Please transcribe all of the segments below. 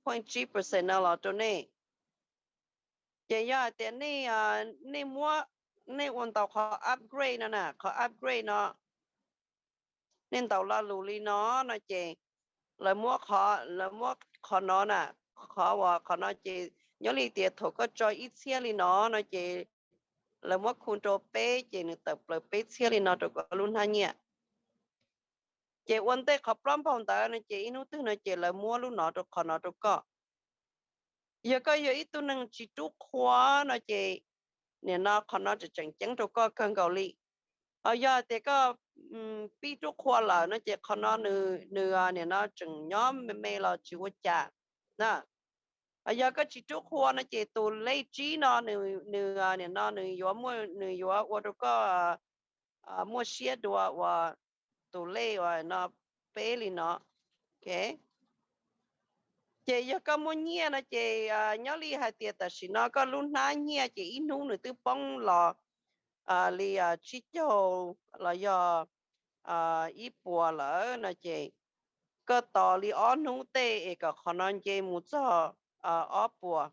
point tsib percent no los rau nej. Ces yog hais tias nej, nej muab, nej ua ntau qhov upgrade no na, qhov upgrade no, nej ntaus lo lus li no no ces lawv muab qhov, lawv muab qhov no na, qhov uas qhov no ces nyob li tias thaum koj tso ib txhiab li no no ces lawv muab khu rau peb ces nws tawm plaws peb txhiab li no rau koj lub hnab nyiaj. Ces ua ntej qhov plaub npaug ntawd no ces ib hnub twg no ces lawv muab lub no rau qhov no rau koj. Yog koj yog ib tug neeg tsis rub qhua no ces nim no qhov no tseem tseem ceeb rau koj kawg nkaus li. Ho yog tias koj pib rub qhua lawm no ces qhov no nws, nws nim no tseem nyob me me los tsis ua cas na. Ho yog koj tsis rub qhua no ces tus lej tsib no nws, nws nim no nws yuav muaj, nws yuav ua rau koj muaj siab dua uas tus lej uas no peb li no. Ces yog koj muaj nyiaj no ces nyob li hais tias tam sim no koj lub hnab nyiaj ces ib hnub nws twb poob los li tsib caug los yog ib puas lawm no ces koj tos li ob hnub tej es kom qhov no nce mus txog ob puas.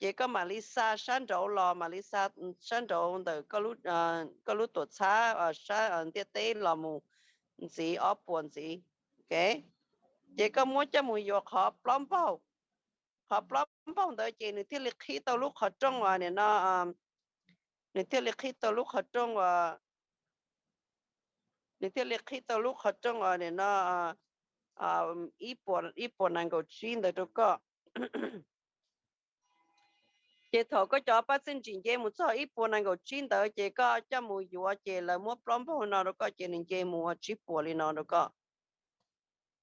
Ces koj mam li xa sab nraud los, mam li xa sab nraud ntawm koj lub tuam txhab sab ntiaj teb los mus ntxiv ob puas ntxiv. Ces koj muab coj mus yuav qhov plaub npaug. Qhov plaub npaug ntawd ces nws thiaj li qhib tau lub qhov rooj uas nim no, nws thiaj li qhib tau lub qhov rooj uas, nws thiaj li qhib tau lub qhov rooj uas nim no ib puas, ib puas nees nkaum tsib ntawd rau koj. Ces thaum koj cov pab txiaj ntsim nce mus txog ib puas nees nkaum tsib ntawd ces koj coj mus yuav ces lawv muab plaub npaug no rau koj ces nws nce mus ua tsib puas li no rau koj.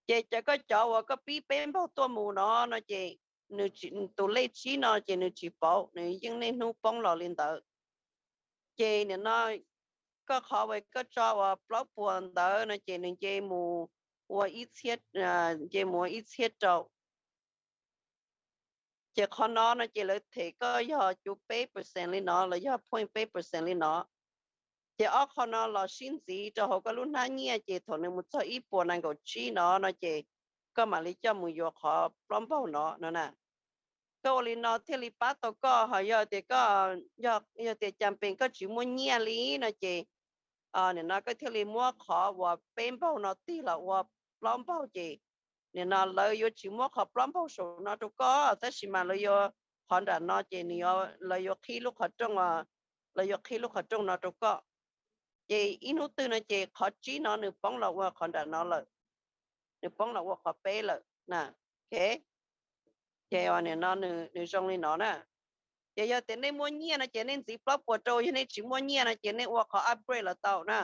Ces cov, koj cov uas koj pib peb npaug tuaj mus no no ces nws, tus lej tsib no ces nws tsis pauv, nws yeej niaj hnub poob los li ntawd. Ces nim no koj qhov uas koj tso uas plaub puas ntawd no ces nws nce mus ua ib txhiab, nce mus ua ib txhiab rau. Ces qhov no no ces lawv them koj yog cuv peb percent li no los yog point peb percent li no. Ces ob qho no los sib ntxiv rau hauv koj lub hnab nyiaj ces thaum nws mus txog ib puas nees nkaum tsib no no ces koj mam li coj mus yuav qhov plaub npaug no no na. Koj ua li no thiaj li pab tau koj. Ho yog tias koj, yog tias cas pes koj tsis muaj nyiaj li no ces nim no koj thiaj li muab qhov uas peb npaug no tig los ua plaub npaug ces nim no lawv yuav tsis muab qhov plaub npaug saum no rau koj, tab sis mas lawv yuav, qhov nram no ces nws, lawv yuav qhib lub qhov rooj, lawv yuav qhib lub qhov rooj no rau koj. Ces ib hnub twg no ces qhov tsib no nws poob los ua qhov nram no lawm, nws poob los ua qhov peb lawm na. Ces nim no nws zoo li no na. Ces yog tias nej muaj nyiaj no ces nej ntxiv plaub puas rau, yog nej tsis muaj nyiaj no ces nej ua qhov upgrade los tau na.